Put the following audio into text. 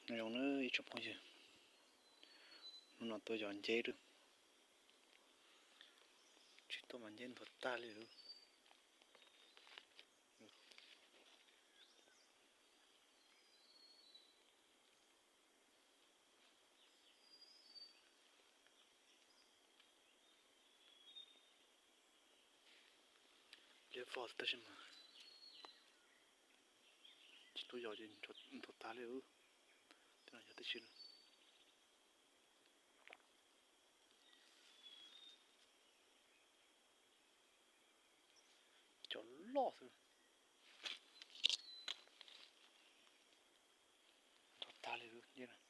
Nyob zoo nawb ib tsoom phooj ywg, hnub no tuaj yos nceb lawm. Tsis tuaj mas nceb nthuav tag li lawm. Liab vog tab sis mas tsis tuaj yos ces nthuav tag li lawm. Tej no yog tib si lawm. Cov loj xwb. Nthuav tag li lawm.